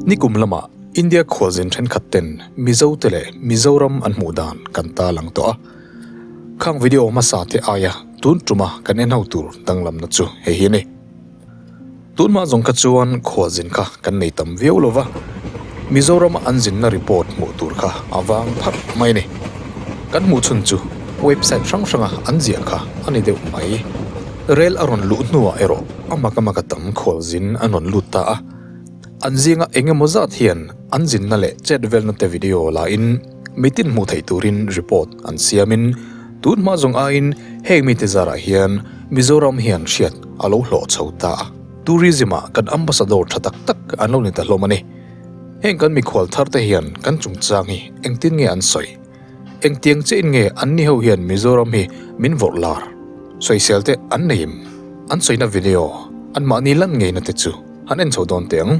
Nikum lama India khualzin thenkhat ten Mizo te leh Mizoram an hmuh dan kan ta lang tawh a. Khang video hmasa te aia tun tuma kan en ho tur danglamna chu hei hi a ni. Tunhma zawng kha chuan khualzin kha kan nei tam viau lo va, Mizorama an zinna report hmuh tur kha a vang pharh mai a ni. Kan hmuh chhun chu website hrang hranga an ziah kha a ni deuh mai. Rel a rawn luh hnuah erawh a mak a mak a tam khualzin an rawn lut ta a. An zinga eng emaw zat hian an zinna leh chet velna te video la in mitin hmuh theih turin report an siamin tun hma zawng aiin heng mite zarah hian Mizoram hian hriat a lo hlawh chho ta a. Tourism ah kan ambassador tha tak tak an lo ni ta hlawm a ni. Heng kan mikhual thar te hian kan chungchang hi engtin nge an sawi? Engtiang chiahin nge anni ho hian Mizoram hi min vawrh lar? Sawisel te an nei em? An sawina video anmahni lan ngeina te chu han en chho dawn teh ang.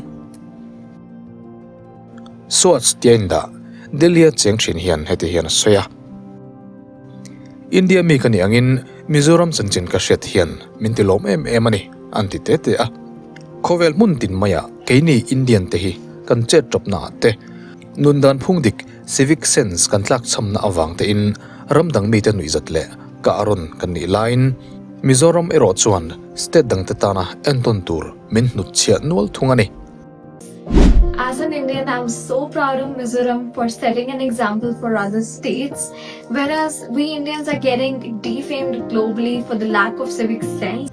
Swatch tia indah Delhi-a cheng thin hian heti hian a sawi a. India mi ka nih angin Mizoram chanchin ka hriat hian min ti lawm em em a ni, an ti te te a. Khawvel hmun tin maiah keini Indian te hi kan chet tawpna ah te, nun dan phung dik civic sense kan tlak chhamna avang tein ram dang mite nuihzat leh kah rawn kan nih laiin Mizoram erawh chuan state dangte tana entawn tur min hnutchhiah nual thung a ni. As an Indian, I'm so proud of Mizoram for setting an example for other states, whereas we Indians are getting defamed globally for the lack of civic sense.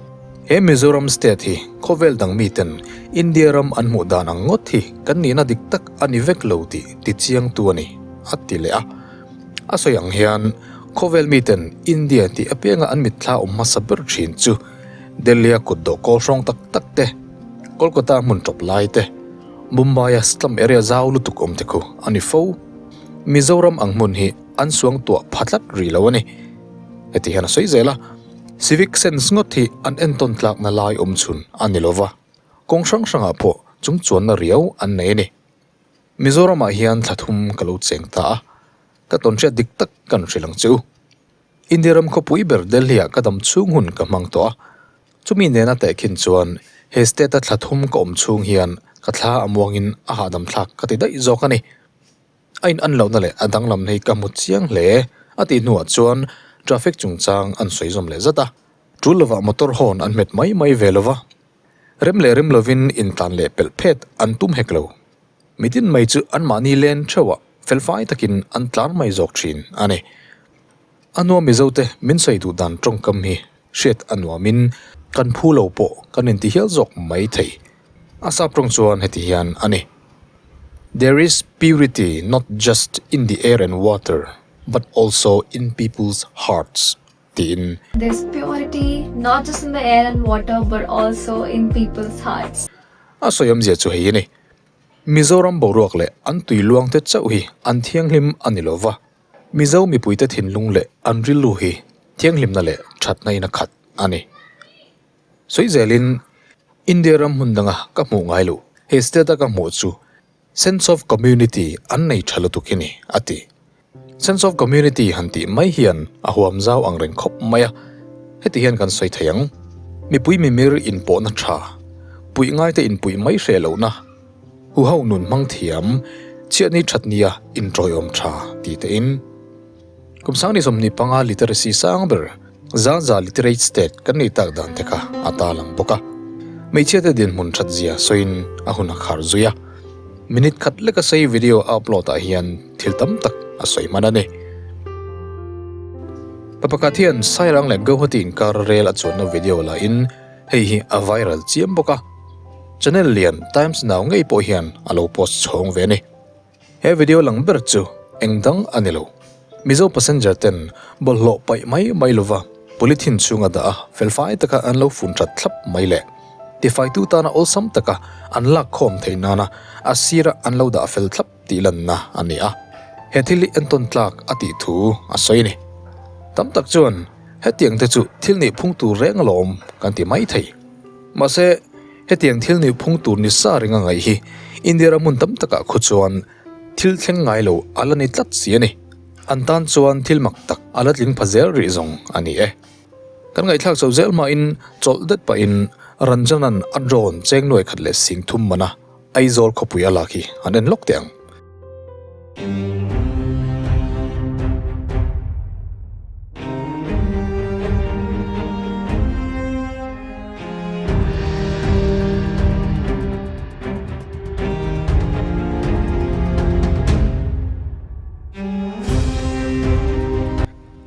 He Mizoram state hi khawvel dang miten India ram an hmuh dan ang ngawt hi kan nihna dik tak a ni vek lo tih tichiangtu a ni, a ti leh a. A sawi ang hian khawvel miten India tih apianga an mitthla awm hmasa ber thin chu Delhi-a kutdawh kawl hrawng tak tak te, Kolkata hmun tawp lai te, Mumbai-a slum area zau lutuk awm te khu a ni fo. Mizoram ang hmun hi an suang tuah pha tlat rih lo a ni. Heti hian a sawi zel a, Civic sense ngawt hi an entawn tlakna lai awm chhun a ni lova, kawng hrang hrangah pawh chung chuanna riau an nei a ni. Mizoramah hian thla thum ka lo cheng ta a, ka tawnhriat dik tak kan hrilh ang che u. India ram khawpui ber Delhi-ah ka dam chhung hun ka hmang tawh a, chumi nena tehkhin chuan he state-a thla thum ka awm chhung hian ka thla a muangin a hahdam thlak ka ti daih zawk a ni. A in an lohna leh a danglam hi ka hmu chiang hle a tih hnuah chuan traffic chungchang an sawi zawm leh zat a, tul lovah motor horn an hmet mai mai ve lova, rem leh rem lovin intlan leh pelh phet an tum hek lo. Mitin mai chu anmahni len theuhah felfai takin an tlan mai zawk thin a ni. A nuam Mizote min sawi duh dan tawngkam hi hriat a nuamin kan phu lo pawh kan inti hial zawk mai thei. A sap tawng chuan heti hian a ni, There is purity not just in the air and water but also in people's hearts tiin. There's purity not just in the air and water but also in people's hearts. A sawi awmzia chu hei a ni. Mizoram boruak leh an tui luang te chauh hi an thianghlim a ni lo va, Mizo mipuite thinlung leh an rilru hi thianghlimna leh thatna in a khat a ni. Sawi zelin India ram hmun danga ka hmuh ngai loh he state a ka hmuh chu sense of community an nei tha lutuk hi ni a ti. Sense of community han tih mai hian a huam zau ang reng khawp mai a, heti hian kan sawi thei ang. Mipui mimir inpawhna tha, puih ngaite inpuih mai hreh lohna, huho nun hmang thiam, chhiatni thatnia intawiawm tha ti tein. Kum sangni 25 literacy sang ber za za literate state kan nih tak dan te kha a ta lang bawk a. Hmeichhia te dinhmun that zia sawiin a hun a khar zui a. Minute khat leka sei video a upload ah hian thil tam tak a sawi hman a ni. Pa pakhat hian Sairang leh Guwahati inkar rel a chuanna video la in hei hi a viral chiam bawk a. Channel lian Times Now ngei pawh hian a lo post chhawng ve a ni. He video lang ber chu eng dang a ni lo. Mizo passenger ten bawlhhlawh paih mai mai lova polythene chhunga dah a felfai taka an lo fun that thlap mai leh tifaitu tana awlsam taka an lak khawm theih nana a sira an lo dah fel thlap tih lanna a ni a. He thil hi entawn tlak a tih thu a sawi a ni. Tam tak chuan hetiang te chu thil nih phung tur reng alawm kan ti mai thei. Mahse, hetiang thil nih phung tur ni sa ring a ngaih hi India ram hmun tam takah khu chuan thil thleng ngai lo a la ni tlat si a ni. An tan chuan thil mak tak a la tling pha zel rih zawng a ni e. Kan ngaihthlak chho zel hmain chawlh det pahin Ranjanan a drone cheng nuai khat leh sing thum man a. Aizawl khawpui a lak hi an en lawk teh ang.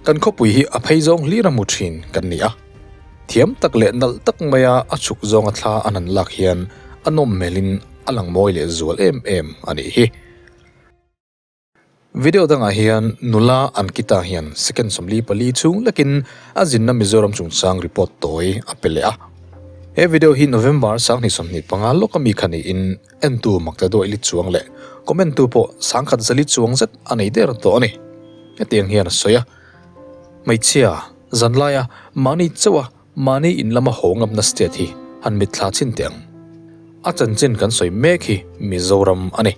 Kan khawpui hi a phei zawng hlir a hmu thin kan ni a. Thiam tak leh nalh tak maia a chhuk zawnga thla an han lak hian a nawm hmelin a lang mawi leh zual em em a nih hi. Video dangah hian nula Ankita hian second 44 chhung lekin a zinna Mizoram chungchang report tawi a pe leh a. He video hi November 2025 lawka mi kha niin entu makta duaih li chuang leh comment tu pawh sangkhat zali chuang zet a nei der tawh a ni. Hetiang hian a sawi a. Hmeichhia, zanlaia mahni chauha mahni in lama haw ngamna state hi han mitthla chhin teh ang. A chanchin kan sawi mek hi Mizoram a ni.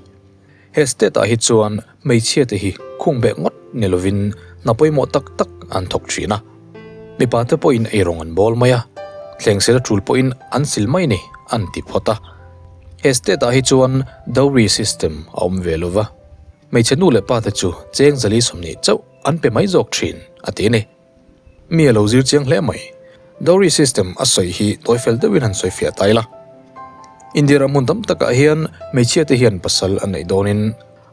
He state ah hi chuan hmeichhia te hi khung beh ngawt ni lovin hna pawimawh tak tak an thawk thin a. Mipa te pawhin eirawng an bawl mai a, thleng sel tul pawhin an sil mai ni an ti phawt a. He state ah hi chuan dowry system a awm ve lova, hmeichhe nu leh pa te chu cheng zali 20 chauh an pe mai zawk thin a ti a ni. Mi a lo zir chiang hle mai. Dowry system a sawi hi tawi fel deuhin han sawi fiah ta ila. India ram hmun tam takah hian hmeichhia te hian pasal an neih dawnin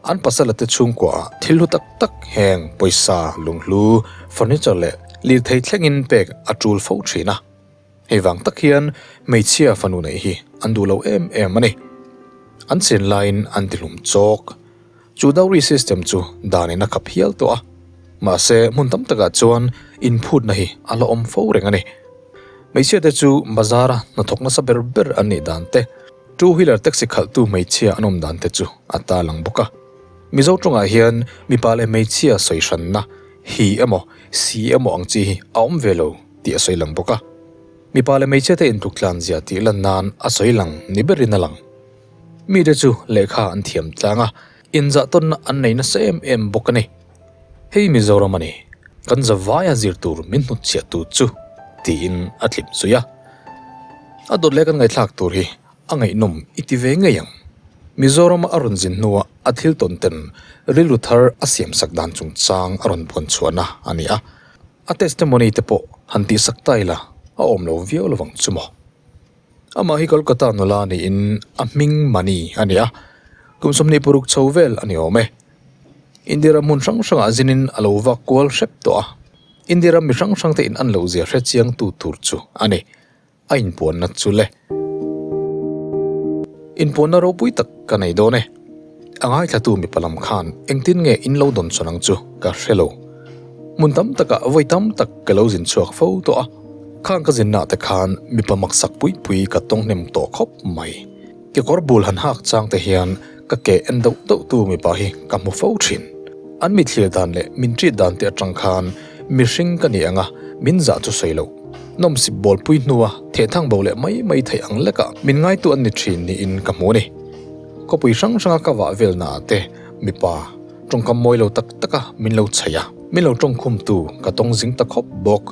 an pasala te chhungkuaah thil hlu tak tak heng pawisa, lunghlu, furniture leh lirthei thlengin pek a tul fo thin a. Hei vang tak hian hmeichhia fanu neih hi an duh lo em em a ni. An chen laiin an ti hlum chawk. Chu dowry system chu danin a khap hial tawh a. Mahse hmun tam takah chuan inphutna hi a la awm fo reng a ni. Hmeichhia te chu bazara hnathawk nasa ber ber an nih dan te, two wheeler taxi khalhtu hmeichhia an awm dan te chu a talang bawk a. Mizo tawngah hian mipa leh hmeichhia sawi hranna hi emaw si emaw ang chi hi a awm ve lo. tih a sawi lang bawk a. Mipa leh hmeichhia te intluk tlan zia tih lan nan a sawi lang ni berin a lang. Mite chu lehkha an thiam tlang a, inzah tawnna an nei nasa em em bawk a ni. Hei Mizoram a ni, kan zavaia zir tur min hnutchhiah tu chu tiin a tlip zui a. A dawt leh kan ngaihthlak tur hi a ngaihnawm i ti ve ngei ang. Mizorama a rawn zin hnua a thil tawn ten rilru thar a siamsak dan chungchang a rawn puan chhuahna a ni a. A testimony te pawh han tihsak ta ila a awm lo viau lovang chu maw. Amah hi Kolkata nula niin a hming Mani a ni a, kum 26 chho vel a ni awm e. India ram hmun hrang hrangah zinin a lo vak kual hrep tawh a, India ram mi hrang hrang te in an lo zia hre chiang tu tur chu a ni. A inpuanna chu le. Inpuanna ropui tak ka nei dawn e. A ngaithlatu mipa lam khan engtin nge in lo dawn sawn ang chu ka hre lo. Hmun tam takah vawi tam tak ka lo zin chhuak fo tawh a. Khang ka zinnaah te khan mipa maksak pui pui ka tawng hnem tawh khawp mai. Kekawr bul han hak chang te hian ka ke en deuh deuh tu mipa hi ka hmu fo thin. An mi thlir dan leh min treat dan te atang khan mihring ka ni ang a, min zah chu sawi loh. Nawmsip bawlpui hnua thehthang bo leh mai mai theih ang lekah min ngaitu an ni thin niin ka hmu a ni. Khawpui hrang hranga ka vah velnaah te mipa tawngkam mawi lo tak taka min lo chhaih a, min lo tawngkhumtu ka tawng zing ta khawp bawk.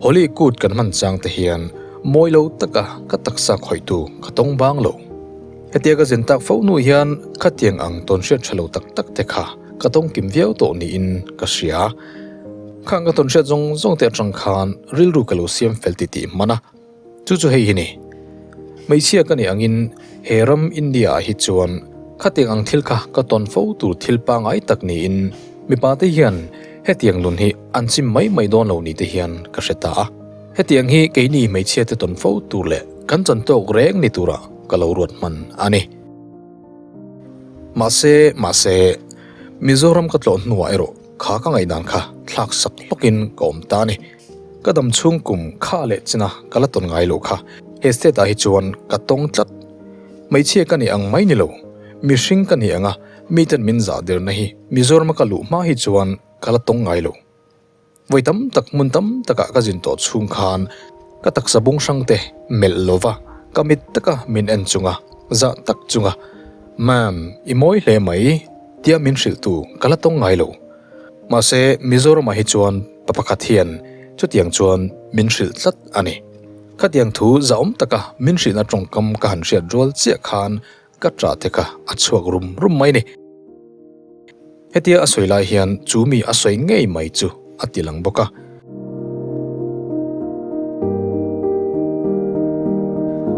Holi kut kan hman chang te hian mawi lo taka ka taksa khawihtu ka tawng bang lo. Hetia ka zin tak fo hnu hian khatiang ang tawn hriat tha lo tak tak te kha ka tawng kim viau tawh niin ka hria. Khang ka tawn hriat zawng zawng te atang khan rilru ka lo siam fel ti tih hman a, chu chu hei hi ni. Hmeichhia ka nih angin he ram India ah hi chuan khatiang ang thil kha ka tawn fo tur thil pangai tak niin mipa te hian hetiang nun hi an chim mai mai dawn lo ni te hian ka hre ta a. Hetiang hi keini hmeichhia te tawn fo tur leh kan chan tawk reng ni tura ka lo ruat hman a ni. Mahse, mahse, Mizoram ka tlawh hnuah erawh kha ka ngaihdan kha thlak sak hlawkin ka awm ta a ni. Ka dam chhung kum kha leh china ka la tawn ngai loh kha he state ah hi chuan ka tawng tlat. Hmeichhia ka nih ang mai ni lo, mihring ka nih anga miten min zah derna hi Mizorama ka luh hma hi chuan ka la tawng ngai lo. Vawi tam tak hmun tam takah ka zin tawh chhung khan ka taksa bung hrang te melh lova ka mit taka min en chunga zah tak chunga Ma'am i mawi hle mai tia min hrilh tu ka la tawng ngai lo. Mahse Mizoramah hi chuan pa pakhat hian chutiang chuan min hrilh tlat a ni. Khatiang thu zahawm taka min hrilhna tawngkam ka han hriat rual chiah khan. ka ṭah te kha a chhuak rum rum mai ni. Hetia a sawi lai hian chu mi a sawi ngei mai chu a ti lang bawk a.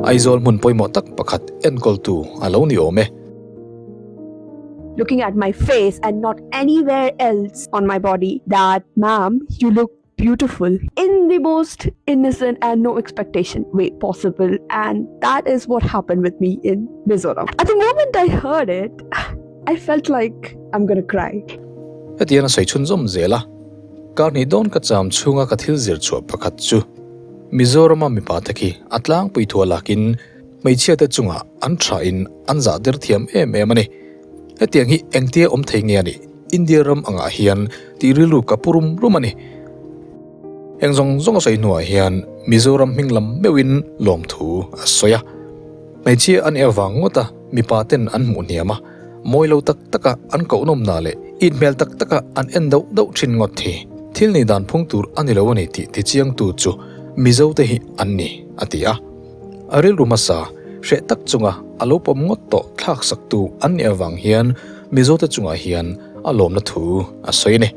Aizawl hmun pawimawh tak pakhat enkawltu a lo ni awm e. Looking at my face and not anywhere else on my body that ma'am you look beautiful in the most innocent and no expectation way possible and that is what happened with me in Mizoram. At the moment I heard it, I felt like I'm gonna cry. Hetiang a sawi chhunzawm zel a, kar hnih dawn ka cham chhunga ka thil zir chhuah pakhat chu Mizorama mipa te khi a tlangpui thua lakin hmeichhia te chungah an tha in an zah der thiam em em a ni. Hetiang hi engtia awm thei nge a nih? India ram angah hian tih rilru ka pu rum rum a ni. Heng zawng zawng a sawi hnuah hian Mizoram hming lam meuhin lawmthu a sawi a. Hmeichhia a nih avang ngawta mipa ten an hmuh hniam a, mawi lo tak taka an kohnawmna leh it hmel tak taka an en dauh dauh thin ngawt hi thil nih dan phung tur a ni lo a ni tih tichiangtu chu Mizote hi an ni, a ti a. A rilru hmasa hreh tak chunga a lo pawm ngawt tawh thlak saktu an nih avang hian Mizote chungah hian a lawmna thu a sawi a ni.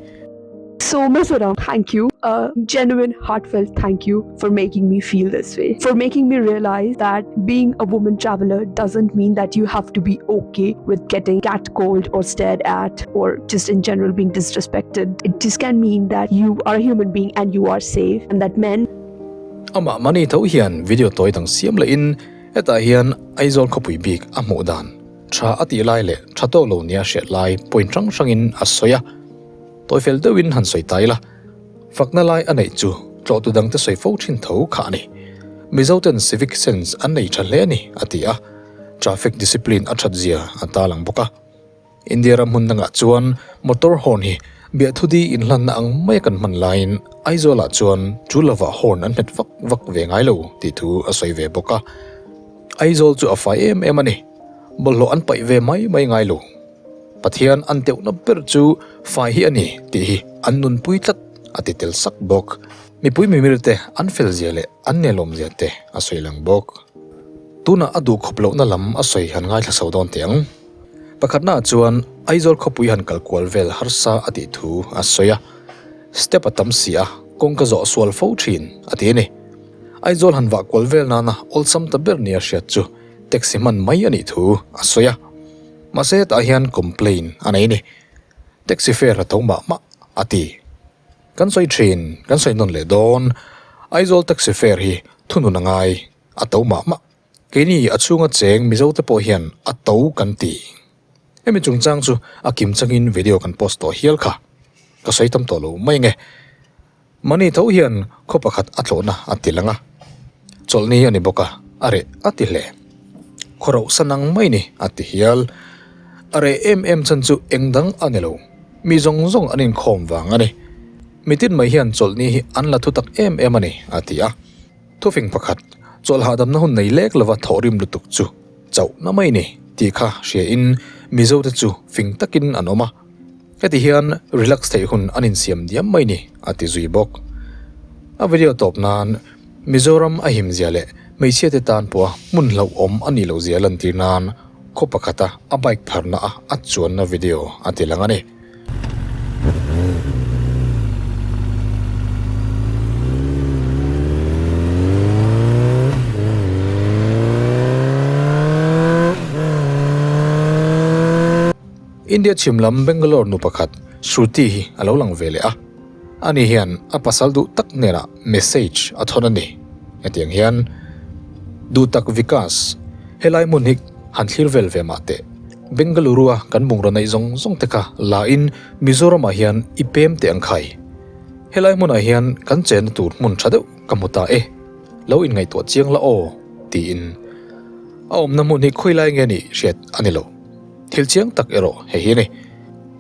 So Mizoram, thank you, a genuine heartfelt thank you for making me feel this way, for making me realize that being a woman traveler doesn't mean that you have to be okay with getting catcalled or stared at or just in general being disrespected. It just can mean that you are a human being and you are safe and that men Amah mahni tho hian video tawi dang siam lehin hetah hian Aizawl khawpui bik a hmuh dan tha a tih lai leh tha tawk lo nia hriat lai point hrang hrangin a sawi a. Tawi fel deuhin han sawi ta ila, fakna lai a neih chu tlawhtu dangte sawi fo thin tho kha a ni. Mizoten civic sense an nei tha hle a ni, a ti a. Traffic discipline a that zia a talang bawk a. India ram hmun dangah chuan motor horn hi biahthu-di inhlanna ang maia kan hman laiin Aizawlah chuan tul lovah horn an hmet vak vak ve ngai lo tih thu a sawi ve bawk a. Aizawl chu a fai em em a ni. Bawlhhlawh an paih ve mai mai ngai lo. Pathian an teuhna ber chu fai hi a ni tih hi an nunpui tlat a ti tel sak bawk. Mipui mimir te an fel zia leh an nelawm zia te a sawi lang bawk. Tunah a duh khawp lohna lam a sawi han ngaithla chho dawn teh ang. Pakhatnaah chuan Aizawl khawpui han kal kual vel harsa a tih thu a sawi a. Step a tam si a, kawng ka zawh sual fo thin a ti a ni. Aizawl han vah kual vel nana awlsam ta ber nia hriat chu taxi hman mai a nih thu a sawi a. Mahse hetah hian complain a nei a ni. Taxi fare a tho mah mah a ti. Kan sawi thin, kan sawi nawn leh dawn. Aizawl taxi fare hi thunun a ngai a to mah mah. Keini a chhunga cheng Mizo te pawh hian a to kan ti. Hemi chungchang chu a kim changin video kan post tawh hial kha. Ka sawi tam tawh lo mai nge. Mahni tho hian khaw pakhat a tlawhna a ti lang a, chawlhni a ni bawk a, a reh a ti hle. Khaw rauh sa nang mai ni a ti hial. A reh em em chhan chu eng dang a ni lo, mi zawng zawng an inkhawm vang a ni. Mitin mai hian chawlhni hi an la thu tak em em a ni a ti a. Thufing pakhat, chawlh hahdamna hun nei lek lova thawhrim lutuk chu chauhna mai ni tih kha hria in Mizote chu fing takin an awm a. Heti hian relax theih hun an insiam diam mai ni, a ti zui bawk. A video tawp nan Mizoram a him zia leh hmeichhia te tan pawha hmun hlauhawm a nih loh zia lantir nan khaw pakhata a bike pharna a a chuanna video a ti lang a ni. India chhim lam Bangalore nu pakhat Shruti hi a lo lang ve leh a, ani hian a pasal duh tak hnenah message a thawn a ni. Hetiang hian, Duh tak Vikas, helai hmun hi han thlir vel ve mah teh. Bengaluru a kan bungraw neih zawng zawng te kha la in Mizoramah hian i pem teh ang khai. Helai hmunah hian kan chenna tur hmun tha deuh ka hmu ta e. Lo inngaihtuah chiang la aw, tiin. A awmna hmun hi khawilai nge nih hriat a ni lo. Thil chiang tak erawh hei hi a ni.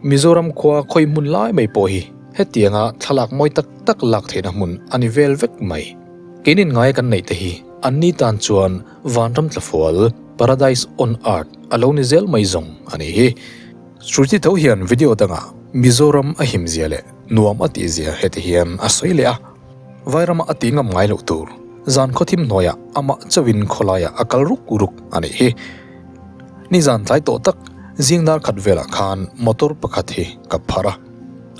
Mizoram khua khawi hmun lai mai pawh hi hetianga thlalak mawi tak tak lak theihna hmun a ni vel vek mai. Keinin ngaia kan neih te hi anni tan chuan vanram tlafual, paradise on earth, a lo ni zel mai zawng a ni hi. Shruti tho hian video dangah Mizoram a him zia leh nuam a tih zia heti hian a sawi leh a. Vairama a tih ngam ngai loh tur zan khawthim hnuaiah amah chauhin khawlaiah a kal ruk ruk a nih hi. Nizan tlai tawh tak zing dar khat velah khan motor pakhat hi ka phar a.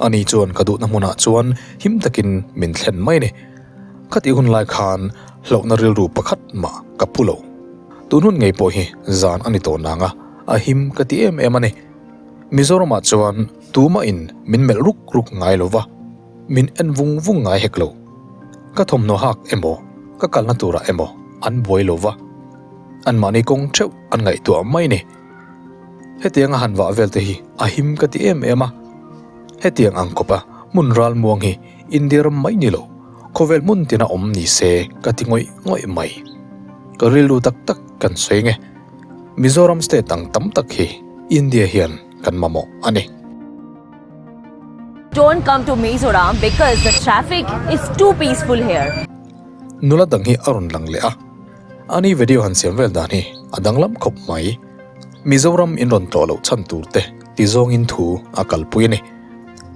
Ani chuan ka duhna hmunah chuan him takin min thlen mai a ni. Khatih hun lai khan hlauhna rilru pakhat mah ka pu lo. Tun hun ngei pawh hi zan a ni tawh nang a, a him ka ti em em a ni. Mizoramah chuan tumahin min melh ruk ruk ngai lo va, min en vung vung ngai hek lo. Ka thawmhnaw hak emaw, ka kalna turah emaw an buai lo va, anmahni kawng theuh an ngaihtuah mai a ni. Hetianga han vah vel te hi a him ka ti em em a. Hetiang ang kawpa hmun ral muang hi India ram mai ni lo, khawvel hmun tina awm ni se ka ti ngawih ngawih mai. Ka rilru tak tak kan sawi nge. Mizoram state ang tam tak hi India hian kan mamawh a ni. Don't come to Mizoram because the traffic is too peaceful here. Nula dang hi a rawn lang leh a. Ani video han siam vel dan hi a danglam khawp mai. Mizoram in rawn tlawh loh chhan tur te ti zawngin thu a kalpui a ni.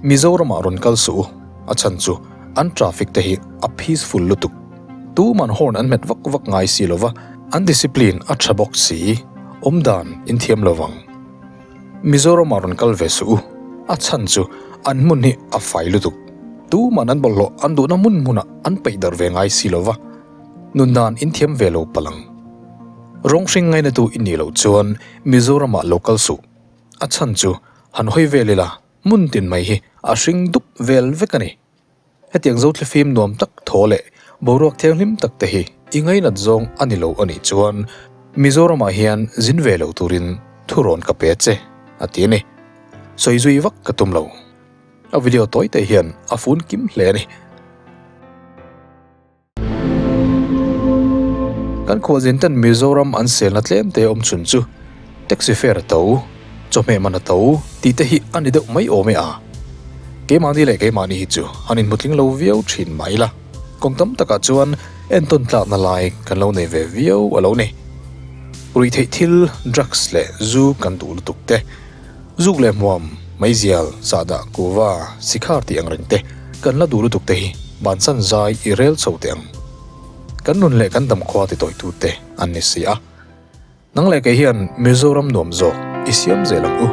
Mizoramah rawn kal suh u, a chhan chu an traffic te hi a peaceful lutuk. Tuman horn an hmet vak vak ngai si lova, an discipline a tha bawk si, awmdan in thiam lovang. Mizoramah rawn kal ve suh u, a chhan chu an hmun hi a fai lutuk. Tuman an bawlhhlawh an duhna hmun hmunah an peih darh ve ngai si lova. Nun dan in thiam ve lo palang. Rawng hring ngainatu i nih loh chuan Mizoramah lo kal suh. A chhan chu han hawi vel ila hmun tin mai hi a hring dup vel vek a ni. Hetiang zothlifim nuam tak thaw leh boruak thianghlim tak te hi i ngainat zawng a ni lo a nih chuan Mizoramah hian zin ve lo turin thurawn ka pe che a ti a ni. Sawi zui vak ka tum lo. A video tawi te hian a fun kim hle a ni. Kan khualzin ten Mizoram an selna tlem te awm chhun chu taxi fare a to, chawhmeh man a to tih te hi a ni deuh mai awm e a. Keimahni leh keimahni hi chu han inhmutling lo viau thin mah ila, kawng tam takah chuan entawn tlakna lai kan lo nei ve viau a lo ni. Ruihtheih thil, drugs leh zu kan duh lutuk te, zuk leh hmuam, meizial, sahdah, kuva, sikhar tih ang reng te kan la duh lutuk te hi bansan zai i rel chho teh ang. Kan nun leh kan damkhua ti tawih tute an ni si a. Nang leh kei hian Mizoram nuam zawk i siam zel ang u.